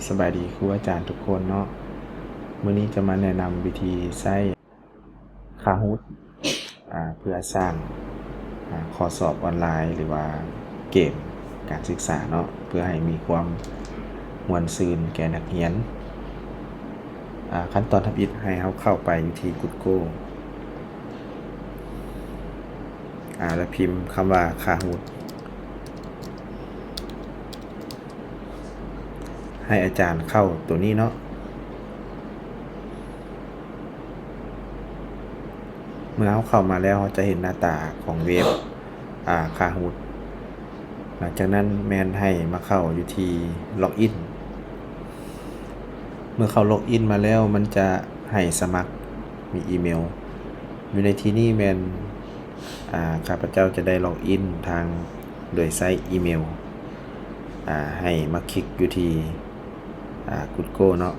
ສະບາຍດີຄູອາຈານທຸກຄົນເນາະ. ມື້ນີ້ຈະມາແນະນຳວິທີໃຊ້ Kahoot ອາ ເພື່ອສ້າງ ອາ ຂໍ້ສອບອອນລາຍ ຫຼືວ່າເກມການສຶກສາເນາະ ເພື່ອໃຫ້ມີຄວາມມ່ວນຊື່ນແກ່ນັກຮຽນ. ອາ ຂັ້ນຕອນທຳອິດໃຫ້ເຮົາເຂົ້າໄປຢູ່ທີ່ Google ອາ ແລ້ວພິມຄຳວ່າ Kahoot ໃຫ້ອາຈານເຂົ້າໂຕນີ້ເນາະ. ເມື່ອເຮົາເຂົ້າມາແລ້ວ ເຮົາຈະເຫັນໜ້າຕາຂອງເວັບ ອາ Kahoot. ຫຼັງຈາກນັ້ນແມ່ນໃຫ້ມາເຂົ້າຢູ່ທີ່ Login. ເມື່ອເຂົ້າ Login ມາແລ້ວ ມັນຈະໃຫ້ສະໝັກ ມີອີເມວ. ຢູ່ໃນທີ່ນີ້ແມ່ນ ອາ ຂ້າພະເຈົ້າຈະໄດ້ Login ທາງໂດຍໃຊ້ອີເມວ. ອາ ໃຫ້ມາຄລິກຢູ່ທີ່ ອາ Google ເນາະ.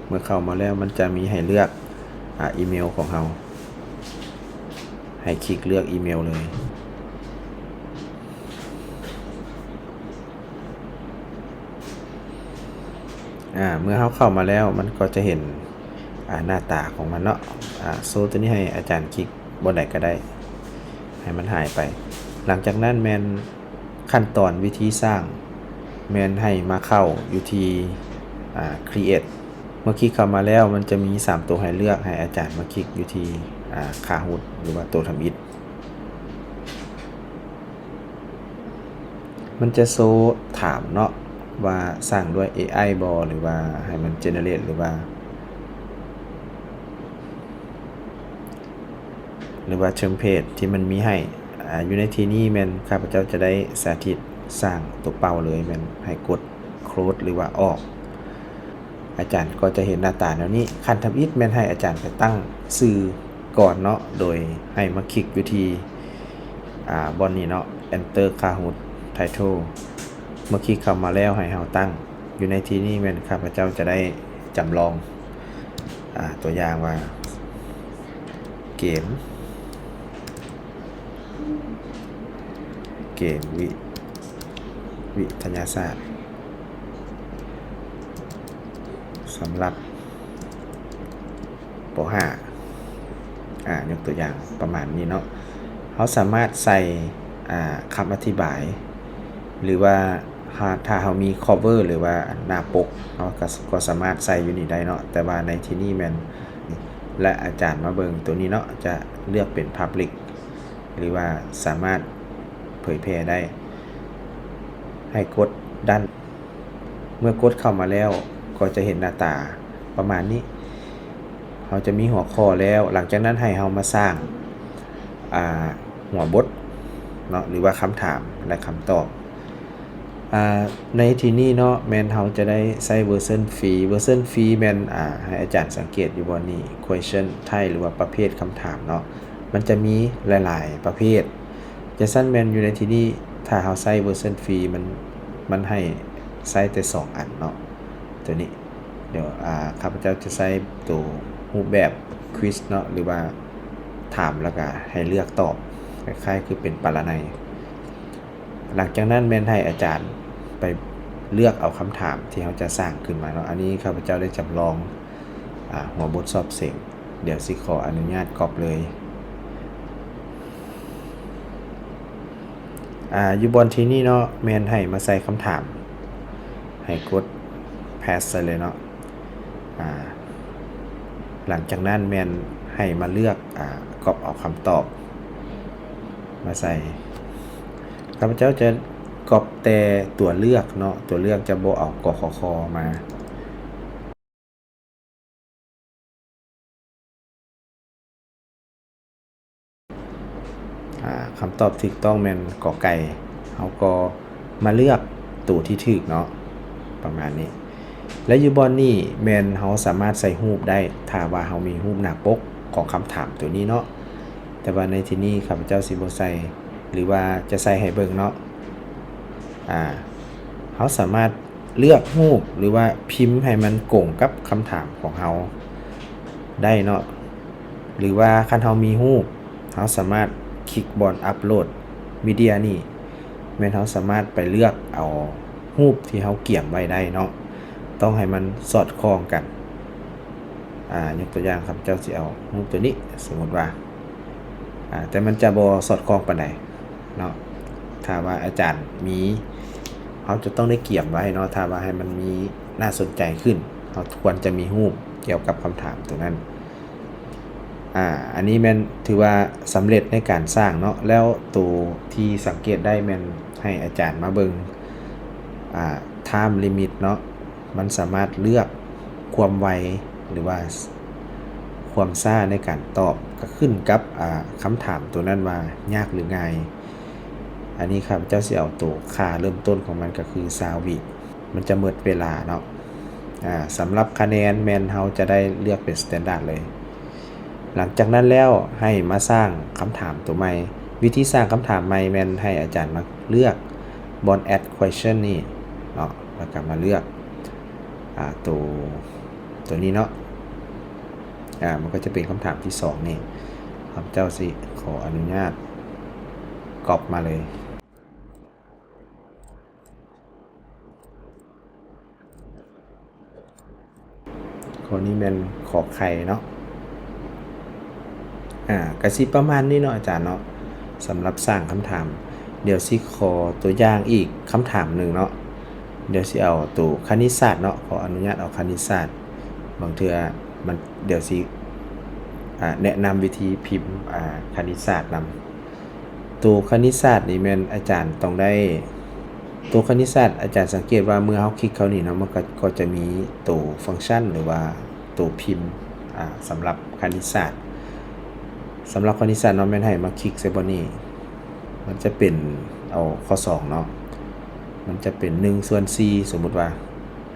ເມື່ອເຂົ້າມາແລ້ວມັນຈະມີໃຫ້ເລືອກ ອາ ອີເມວຂອງເຮົາ. ໃຫ້ຄລິກເລືອກອີເມວເລີຍ. ອາ ເມື່ອເຮົາເຂົ້າມາແລ້ວ ມັນກໍຈະເຫັນ ອາ ໜ້າຕາຂອງມັນເນາະ. ອາ ໂຊໂຕນີ້ໃຫ້ອາຈານຄລິກບ່ອນໃດກໍໄດ້ ໃຫ້ມັນຫາຍໄປ. ຫຼັງຈາກນັ້ນແມ່ນ ຂັ້ນຕອນວິທີສ້າງແມ່ນໃຫ້ມາເຂົ້າຢູ່ທີ່ ອາ Create. ເມື່ອຄລິກເຂົ້າມາແລ້ວ ມັນຈະມີສາມໂຕໃຫ້ເລືອກ, ໃຫ້ອາຈານມາຄລິກຢູ່ທີ່ ອາ Kahoot ຫຼືວ່າໂຕທຳອິດ. ມັນຈະໂຊຖາມເນາະ ວ່າສ້າງດ້ວຍ ເອໄອ ບໍ່ ຫຼືວ່າໃຫ້ມັນ generate ຫຼືວ່າ ຫຼືວ່າ template ທີ່ມັນມີໃຫ້. ອາ ຢູ່ໃນທີ່ນີ້ແມ່ນຂ້າພະເຈົ້າຈະໄດ້ສາທິດສ້າງຕົວເປົ້າເລີຍ, ແມ່ນໃຫ້ກົດ close ຫຼືວ່າອອກ. ອາຈານກໍຈະເຫັນໜ້າຕາແນວນີ້. ຂັ້ນທຳອິດແມ່ນໃຫ້ອາຈານໄປຕັ້ງຊື່ກ່ອນເນາະ, ໂດຍໃຫ້ມາຄລິກຢູ່ທີ່ ອາ ບ່ອນນີ້ເນາະ Enter Kahoot Title. ເມື່ອຄລິກເຂົ້າມາແລ້ວໃຫ້ເຮົາຕັ້ງ. ຢູ່ໃນທີ່ນີ້ແມ່ນຂ້າພະເຈົ້າຈະໄດ້ຈຳລອງ ອາ ຕົວຢ່າງວ່າ ເກມ ເກມວິ ວິທະຍາສາດ ສຳລັບ ປໍຫ້າ ອາ ຍົກຕົວຢ່າງປະມານນີ້ເນາະ. ເຮົາສາມາດໃສ່ ອາ ຄຳອະທິບາຍ ຫຼືວ່າ ຖ້າ ຖ້າເຮົາມີ cover ຫຼືວ່າໜ້າປົກ ເຮົາກໍ ກໍສາມາດໃສ່ຢູ່ນີ້ໄດ້ເນາະ, ແຕ່ວ່າໃນທີ່ນີ້ແມ່ນ ແລະ ອາຈານມາເບິ່ງໂຕນີ້ເນາະ ຈະເລືອກເປັນ Public ຫຼືວ່າສາມາດເຜີຍແຜ່ໄດ້. ໃຫ້ກົດ Done. ເມື່ອກົດເຂົ້າມາແລ້ວກໍຈະເຫັນໜ້າຕາປະມານນີ້. ເຮົາຈະມີຫົວຂໍ້ແລ້ວ, ຫຼັງຈາກນັ້ນໃຫ້ເຮົາມາສ້າງ ອາ ຫົວບົດເນາະ ຫຼືວ່າຄຳຖາມ ແລະ ຄຳຕອບ. ອາ ໃນທີ່ນີ້ເນາະ ແມ່ນເຮົາຈະໄດ້ໃຊ້ເວີຊັນຟຣີ. ເວີຊັນຟຣີແມ່ນ ອາ ໃຫ້ອາຈານສັງເກດຢູ່ບ່ອນນີ້ Question Type ຫຼືວ່າປະເພດຄຳຖາມເນາະ, ມັນຈະມີຫຼາຍໆປະເພດ. ຈັ່ງຊັ້ນແມ່ນຢູ່ໃນທີ່ນີ້ ຖ້າເຮົາໃຊ້ເວີຊັນຟຣີ ມັນ ມັນໃຫ້ໃຊ້ແຕ່ສອງອັນເນາະ ໂຕນີ້. ດຽວ ອາ ຂ້າພະເຈົ້າຈະໃຊ້ໂຕຮູບແບບ Quiz ເນາະ ຫຼືວ່າຖາມແລ້ວກະໃຫ້ເລືອກຕອບ ຄ້າຍໆຄືເປັນປະລະໄນ. ຫຼັງຈາກນັ້ນແມ່ນໃຫ້ອາຈານໄປເລືອກເອົາຄຳຖາມທີ່ເຮົາຈະສ້າງຂຶ້ນມາເນາະ. ອັນນີ້ຂ້າພະເຈົ້າໄດ້ຈຳລອງ ອາ ຫົວບົດສອບເສັງ. ດຽວຊິຂໍອະນຸຍາດກັອບເລີຍ. ອາ ຢູ່ບ່ອນທີ່ນີ້ເນາະ ແມ່ນໃຫ້ມາໃສ່ຄຳຖາມ, ໃຫ້ກົດ Paste ໃສ່ເລີຍເນາະ. ອາ ຫຼັງຈາກນັ້ນແມ່ນໃຫ້ມາເລືອກ ອາ ກັອບເອົາຄຳຕອບມາໃສ່. ຂ້າພະເຈົ້າຈະກັອບແຕ່ຕົວເລືອກເນາະ, ຕົວເລືອກຈະບໍ່ເອົາ ກຂຄ ມາ. ອາ ຄຳຕອບຖືກຕ້ອງແມ່ນ ກ ໄກ່. ເຮົາກໍມາເລືອກໂຕທີ່ຖືກເນາະ ປະມານນີ້. ແລະ ຢູ່ບ່ອນນີ້ແມ່ນເຮົາສາມາດໃສ່ຮູບໄດ້ ຖ້າວ່າເຮົາມີຮູບໜ້າປົກຂອງຄຳຖາມໂຕນີ້ເນາະ, ແຕ່ວ່າໃນທີ່ນີ້ຂ້າພະເຈົ້າຊິບໍ່ໃສ່ ຫຼືວ່າຈະໃສ່ໃຫ້ເບິ່ງເນາະ. ອາ ເຮົາສາມາດ ເລືອກຮູບ ຫຼືວ່າພິມໃຫ້ມັນກົງກັບຄຳຖາມຂອງເຮົາໄດ້ເນາະ ຫຼືວ່າຄັນເຮົາມີຮູບ ເຮົາສາມາດຄລິກບ່ອນ Upload Media ນີ້ ແມ່ນເຮົາສາມາດໄປເລືອກເອົາ ຮູບທີ່ເຮົາກຽມໄວ້ໄດ້ເນາະ, ຕ້ອງໃຫ້ມັນສອດຄ່ອງກັນ. ອາ ຍົກຕົວຢ່າງ ຂ້າພະເຈົ້າຊິເອົາຮູບຕົວນີ້ ສົມມຸດວ່າ ອາ ແຕ່ມັນຈະບໍ່ສອດຄ່ອງປານໃດເນາະ. ຖ້າວ່າອາຈານມີ ເຮົາຈະຕ້ອງໄດ້ກຽມໄວ້ເນາະ, ຖ້າວ່າໃຫ້ມັນມີໜ້າສົນໃຈຂຶ້ນ ເຮົາຄວນຈະມີຮູບກ່ຽວກັບຄຳຖາມຕົວນັ້ນ. ອາ ອັນນີ້ແມ່ນຖືວ່າສຳເລັດໃນການສ້າງເນາະ. ແລ້ວໂຕທີ່ສັງເກດໄດ້ແມ່ນໃຫ້ອາຈານມາເບິ່ງ ອາ time limit ເນາະ, ມັນສາມາດເລືອກຄວາມໄວ ຫຼືວ່າຄວາມຊ້າໃນການຕອບ ກໍຂຶ້ນກັບ ອາ ຄຳຖາມໂຕນັ້ນວ່າຍາກ ຫຼື ງ່າຍ. ອັນນີ້ຂ້າພະເຈົ້າຊິເອົາໂຕຄ່າເລີ່ມຕົ້ນຂອງມັນ ກໍຄືຊາວວິ. ມັນຈະໝົດເວລາເນາະ. ອາ ສຳລັບຄະແນນແມ່ນເຮົາຈະໄດ້ເລືອກເປັນ standard ເລີຍ. ຫຼັງຈາກນັ້ນແລ້ວໃຫ້ມາສ້າງຄຳຖາມຕົວໃໝ່. ວິທີສ້າງຄຳຖາມໃໝ່ແມ່ນໃຫ້ອາຈານມາເລືອກບ່ອນ add question ນີ້ເນາະ, ແລ້ວກໍມາເລືອກ ອາ ໂຕ ໂຕນີ້ເນາະ. ອາ ມັນກໍຈະເປັນຄຳຖາມທີສອງນີ້. ຂ້າພະເຈົ້າຊິຂໍອະນຸຍາດກັອບມາເລີຍ. ຂໍ້ນີ້ແມ່ນ ຂ ໄຂ່ ເນາະ. ອາ ກະຊິປະມານນີ້ເນາະອາຈານເນາະ, ສຳລັບສ້າງຄຳຖາມ. ດຽວຊິຂໍຕົວຢ່າງອີກຄຳຖາມໜຶ່ງເນາະ. ດຽວຊິເອົາໂຕຄະນິດສາດເນາະ, ຂໍອະນຸຍາດເອົາຄະນິດສາດ. ບາງເທື່ອມັນ ດຽວຊິ ອາ ແນະນຳວິທີພິມ ອາ ຄະນິດສາດນຳ. ໂຕຄະນິດສາດນີ້ແມ່ນອາຈານຕ້ອງໄດ້ ໂຕຄະນິດສາດ ອາຈານສັງເກດວ່າເມື່ອເຮົາຄລິກເຂົ້ານີ້ເນາະ, ມັນກໍ ກໍຈະມີໂຕຟັງຊັນ ຫຼືວ່າໂຕພິມ ອາ ສຳລັບຄະນິດສາດ. ສຳລັບຄະນິດສາດເນາະ ແມ່ນໃຫ້ມາຄລິກໃສ່ບ່ອນນີ້, ມັນຈະເປັນ ເອົາຂໍ້ສອງເນາະ, ມັນຈະເປັນໜຶ່ງສ່ວນສີ່ ສົມມຸດວ່າ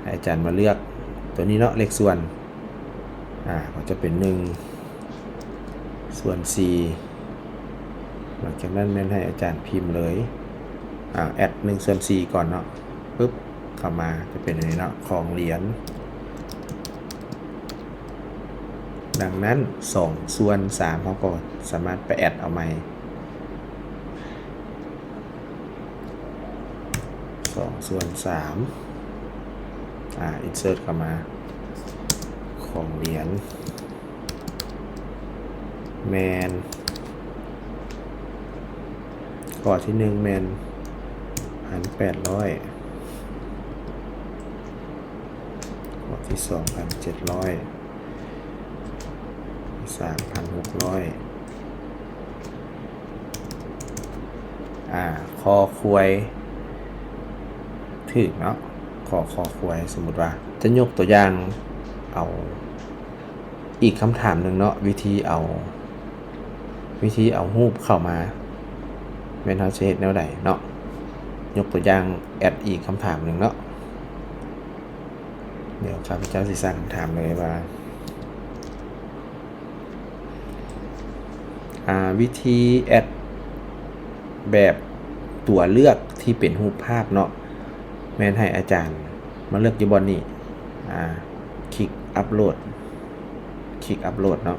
ໃຫ້ອາຈານມາເລືອກໂຕນີ້ເນາະ, ເລກສ່ວນ ອາ ກໍຈະເປັນໜຶ່ງສ່ວນສີ່. ຫຼັງຈາກນັ້ນແມ່ນໃຫ້ອາຈານພິມເລີຍ, ອາ ແອັດໜຶ່ງສ່ວນສີ່ກ່ອນເນາະ, ປຶບ ເຂົ້າມາຈະເປັນອັນນີ້ເນາະ, ຂອງຫຼຽນ. ດັ່ງນັ້ນ ສອງສ່ວນສາມ ເຮົາກໍສາມາດໄປແອັດເອົາໃໝ່. ສອງສ່ວນສາມ ອາ ອິນເສີດເຂົ້າມາ, ຂອງຫຼຽນແມ່ນ ຂໍ້ທີໜຶ່ງແມ່ນພັນແປດຮ້ອຍ, ຂໍ້ທີສອງພັນເຈັດຮ້ອຍ, ສາມພັນຫົກຮ້ອຍ. ອາ ຄໍຄວາຍຖືກເນາະ, ຂໍ ຄໍຄວາຍ. ສົມມຸດວ່າຈະຍົກຕົວຢ່າງເອົາອີກຄຳຖາມໜຶ່ງເນາະ, ວິທີເອົາ ວິທີເອົາຮູບເຂົ້າມາ ແມ່ນເຮົາຊິເຮັດແນວໃດເນາະ? ຍົກຕົວຢ່າງແອັດອີກຄຳຖາມໜຶ່ງເນາະ. ດຽວຂ້າພະເຈົ້າຊິສ້າງຄຳຖາມເລີຍວ່າ ອາ ວິທີແອັດແບບຕົວເລືອກທີ່ເປັນຮູບພາບເນາະ, ແມ່ນໃຫ້ອາຈານມາເລືອກຢູ່ບ່ອນນີ້, ອາ ຄລິກອັບໂຫຼດ, ຄລິກອັບໂຫຼດເນາະ.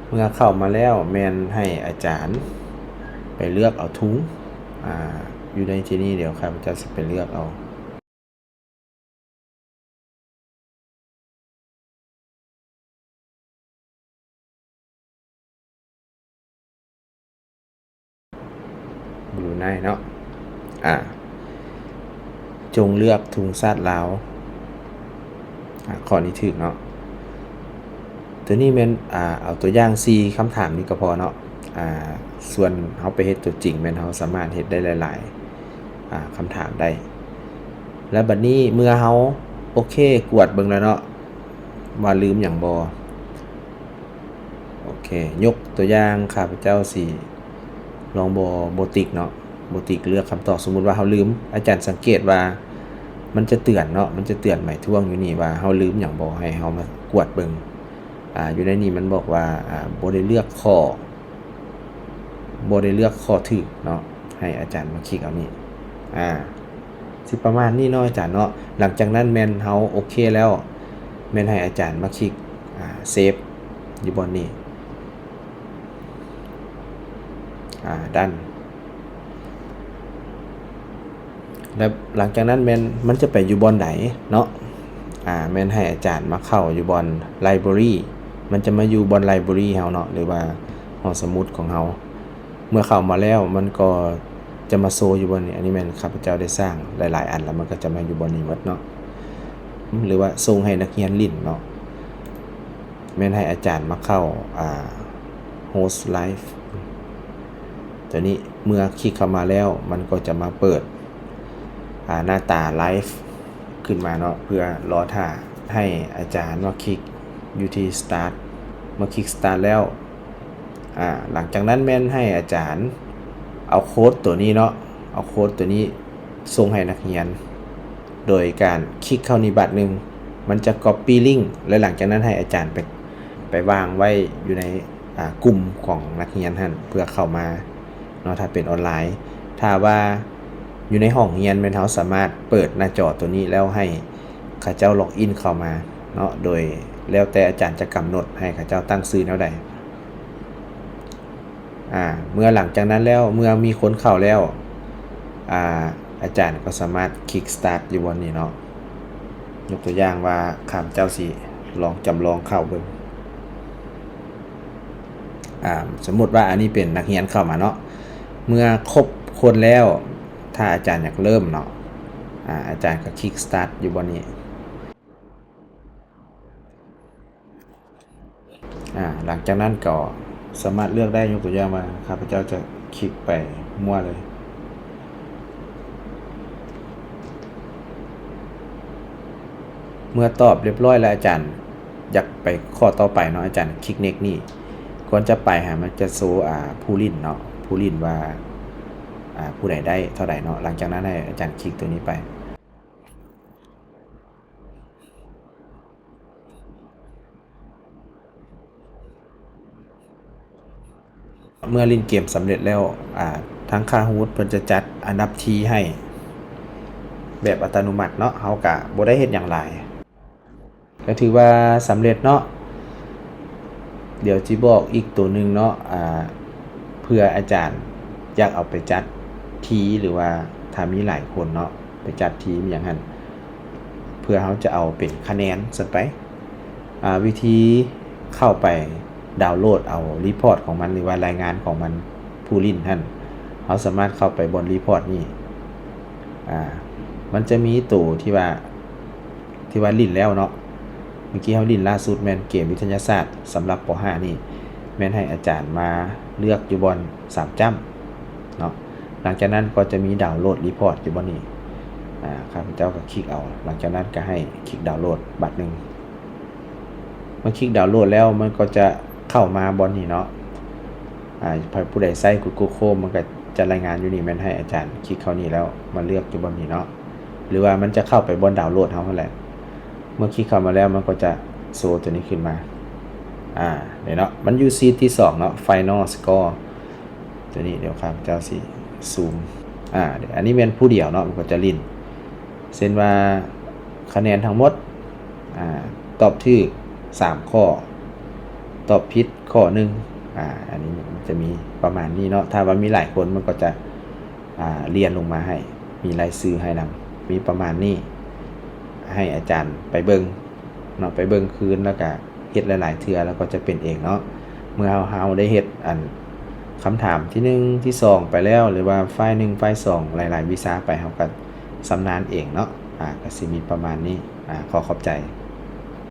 ເມື່ອເຂົ້າມາແລ້ວແມ່ນໃຫ້ອາຈານໄປເລືອກເອົາທຸງ, ອາ ຢູ່ໃນທີ່ນີ້ ດຽວຂ້າພະເຈົ້າຊິໄປເລືອກເອົາ. ບຣູໄນເນາະ, ອາ ຈົ່ງເລືອກທຸງຊາດລາວ. ອາ ຂໍ້ນີ້ຖືກເນາະ. ຕົວນີ້ແມ່ນ ອາ ເອົາຕົວຢ່າງສີ່ຄຳຖາມນີ້ກໍພໍເນາະ, ອາ ສ່ວນເຮົາໄປເຮັດຕົວຈິງ ແມ່ນເຮົາສາມາດເຮັດໄດ້ຫຼາຍໆ ອາ ຄຳຖາມໄດ້. ແລ້ວບັດນີ້ເມື່ອເຮົາ ໂອເຄ ກວດເບິ່ງແລ້ວເນາະ ວ່າລືມຫຍັງບໍ່. ໂອເຄ ຍົກຕົວຢ່າງ ຂ້າພະເຈົ້າຊິລອງບໍ່ ບໍ່ຕິກເນາະ, ບໍ່ຕິກເລືອກຄຳຕອບ. ສົມມຸດວ່າເຮົາລືມ, ອາຈານສັງເກດວ່າມັນຈະເຕືອນເນາະ, ມັນຈະເຕືອນໄມທວງຢູ່ນີ້ວ່າເຮົາລືມຫຍັງບໍ່, ໃຫ້ເຮົາມາກວດເບິ່ງ. ອາ ຢູ່ໃນນີ້ມັນບອກວ່າ ອາ ບໍ່ໄດ້ເລືອກຂໍ້ ບໍ່ໄດ້ເລືອກຂໍ້ຖືກເນາະ, ໃຫ້ອາຈານມາຄລິກເອົານີ້. ອາ ຊິປະມານນີ້ເນາະອາຈານເນາະ. ຫຼັງຈາກນັ້ນແມ່ນເຮົາໂອເຄແລ້ວ ແມ່ນໃຫ້ອາຈານມາຄລິກ ອາ ເຊບ ຢູ່ບ່ອນນີ້. ອາ done. ແລ້ວຫຼັງຈາກນັ້ນແມ່ນມັນຈະໄປຢູ່ບ່ອນໃດເນາະ? ອາ ແມ່ນໃຫ້ອາຈານມາເຂົ້າຢູ່ບ່ອນ Library ມັນຈະມາຢູ່ບ່ອນ Library ເຮົາເນາະ ຫຼືວ່າຫ້ອງສະໝຸດຂອງເຮົາ. ເມື່ອເຂົ້າມາແລ້ວມັນກໍຈະມາໂຊຢູ່ບ່ອນນີ້. ອັນນີ້ແມ່ນຂ້າພະເຈົ້າໄດ້ສ້າງຫຼາຍໆອັນ ແລ້ວມັນກໍຈະມາຢູ່ບ່ອນນີ້ໝົດເນາະ ຫຼືວ່າສົ່ງໃຫ້ນັກຮຽນຫຼິ້ນເນາະ. ແມ່ນໃຫ້ອາຈານມາເຂົ້າ ອາ Host Live ຕົວນີ້. ເມື່ອຄລິກເຂົ້າມາແລ້ວ ມັນກໍຈະມາເປີດ ອາ ໜ້າຕາ Live ຂຶ້ນມາເນາະ ເພື່ອລໍຖ້າໃຫ້ອາຈານມາຄລິກຢູ່ທີ່ Start. ເມື່ອຄລິກ Start ແລ້ວ ອາ ຫຼັງຈາກນັ້ນແມ່ນໃຫ້ອາຈານເອົາໂຄດຕົວນີ້ເນາະ ເອົາໂຄດຕົວນີ້ສົ່ງໃຫ້ນັກຮຽນ ໂດຍການຄລິກເຂົ້ານີ້ບາດໜຶ່ງ. ມັນຈະ Copy Link ແລະ ຫຼັງຈາກນັ້ນໃຫ້ອາຈານໄປ ໄປວາງໄວ້ຢູ່ໃນ ອາ ກຸ່ມຂອງນັກຮຽນຫັ້ນ ເພື່ອເຂົ້າມາເນາະ ຖ້າເປັນອອນລາຍ. ຖ້າວ່າຢູ່ໃນຫ້ອງຮຽນ ແມ່ນເຮົາສາມາດເປີດໜ້າຈໍຕົວນີ້ ແລ້ວໃຫ້ເຂົາເຈົ້າ Login ເຂົ້າມາເນາະ ໂດຍແລ້ວແຕ່ອາຈານຈະກຳນົດໃຫ້ເຂົາເຈົ້າຕັ້ງຊື່ແນວໃດ. ອາ ເມື່ອຫຼັງຈາກນັ້ນແລ້ວ ເມື່ອມີຄົນເຂົ້າແລ້ວ ອາ ອາຈານກໍສາມາດຄລິກ Start ຢູ່ບ່ອນນີ້ເນາະ. ຍົກຕົວຢ່າງວ່າ ຂ້າພະເຈົ້າຊິລອງຈຳລອງເຂົ້າເບິ່ງ. ອາ ສົມມຸດວ່າອັນນີ້ເປັນນັກຮຽນເຂົ້າມາເນາະ. ເມື່ອຄົບຄົນແລ້ວ ຖ້າອາຈານຢາກເລີ່ມເນາະ ອາ ອາຈານກໍຄລິກ Start ຢູ່ບ່ອນນີ້. ອາ ຫຼັງຈາກນັ້ນກໍສາມາດເລືອກໄດ້. ຍົກຕົວຢ່າງວ່າ ຂ້າພະເຈົ້າຈະຄລິກໄປມົ້ວເລີຍ. ເມື່ອຕອບຮຽບຮ້ອຍແລ້ວ ອາຈານຢາກໄປຂໍ້ຕໍ່ໄປເນາະ ອາຈານຄລິກ Next ນີ້. ກ່ອນຈະໄປຫາ ມັນຈະໂຊ ອາ ຜູ້ຫຼິ້ນເນາະ ຜູ້ຫຼິ້ນວ່າ ອາ ຜູ້ໃດໄດ້ເທົ່າໃດເນາະ. ຫຼັງຈາກນັ້ນໃຫ້ອາຈານຄລິກຕົວນີ້ໄປ. ເມື່ອຫຼິ້ນເກມສຳເລັດແລ້ວ ອາ ທາງ Kahoot ເພິ່ນຈະຈັດອັນດັບທີໃຫ້ແບບອັດຕະໂນມັດເນາະ ເຮົາກະບໍ່ໄດ້ເຮັດຫຍັງຫຼາຍ ກະຖືວ່າສຳເລັດເນາະ. ດຽວຊິບອກອີກໂຕໜຶ່ງເນາະ ອາ ເພື່ອອາຈານຢາກເອົາໄປຈັດທີ ຫຼືວ່າຖ້າມີຫຼາຍຄົນເນາະ ໄປຈັດທີມຫຍັງຫັ້ນ ເພື່ອເຮົາຈະເອົາເປັນຄະແນນຊັ້ນໄປ. ອາ ວິທີເຂົ້າໄປດາວໂຫຼດເອົາ report ຂອງມັນ ຫຼືວ່າລາຍງານຂອງມັນ ຜູ້ຫຼິ້ນຫັ້ນ ເຮົາສາມາດເຂົ້າໄປບ່ອນ report ນີ້. ອາ ມັນຈະມີໂຕທີ່ວ່າ ທີ່ວ່າຫຼິ້ນແລ້ວເນາະ ເມື່ອກີ້ເຮົາຫຼິ້ນລ່າສຸດແມ່ນເກມວິທະຍາສາດສຳລັບ ປໍຫ້າ ນີ້ ແມ່ນໃຫ້ອາຈານມາເລືອກຢູ່ບ່ອນສາມຈ້ຳເນາະ. ຫຼັງຈາກນັ້ນກໍຈະມີດາວໂຫຼດ report ຢູ່ບ່ອນນີ້. ອາ ຂ້າພະເຈົ້າກໍຄລິກເອົາ ຫຼັງຈາກນັ້ນກໍໃຫ້ຄລິກດາວໂຫຼດບາດໜຶ່ງ. ເມື່ອຄລິກດາວໂຫຼດແລ້ວ ມັນກໍຈະເຂົ້າມາບ່ອນນີ້ເນາະ. ອາ ໃຜຜູ້ໃດໃຊ້ Google Chrome ມັນກໍຈະລາຍງານຢູ່ນີ້ ແມ່ນໃຫ້ອາຈານຄລິກເຂົ້ານີ້ແລ້ວມາເລືອກຢູ່ບ່ອນນີ້ເນາະ ຫຼືວ່າມັນຈະເຂົ້າໄປບ່ອນດາວໂຫຼດເຮົາຫັ້ນແຫຼະ. ເມື່ອຄລິກເຂົ້າມາແລ້ວ ມັນກໍຈະໂຊຕົວນີ້ຂຶ້ນມາ. ອາ ນີ້ເນາະ ມັນຢູ່ຊີດທີສອງເນາະ Final Score ຕົວນີ້. ດຽວຂ້າພະເຈົ້າຊິຊູມ ອາ ອັນນີ້ແມ່ນຜູ້ດຽວເນາະ ມັນກໍຈະຫຼິ້ນ ເຊັ່ນວ່າຄະແນນທັງໝົດ ອາ ຕອບຖືກສາມຂໍ້ ຕອບຜິດຂໍ້ໜຶ່ງ. ອາ ອັນນີ້ມັນຈະມີປະມານນີ້ເນາະ ຖ້າວ່າມີຫຼາຍຄົນມັນກໍຈະ ອາ ລຽນລົງມາໃຫ້ ມີລາຍຊື່ໃຫ້ນຳ ມີປະມານນີ້. ໃຫ້ອາຈານໄປເບິ່ງເນາະ ໄປເບິ່ງຄືນ ແລ້ວກະເຮັດຫຼາຍໆເທື່ອ ແລ້ວກໍຈະເປັນເອງເນາະ. ເມື່ອເຮົາ ເຮົາໄດ້ເຮັດອັນຄຳຖາມທີໜຶ່ງ ທີສອງໄປແລ້ວ ຫຼືວ່າໄຟລ໌ໜຶ່ງ ໄຟລ໌ສອງ ຫຼາຍໆວິຊາໄປ ເຮົາກໍຊຳນານເອງເນາະ. ອາ ກໍຊິມີປະມານນີ້. ອາ ຂໍຂອບໃຈ.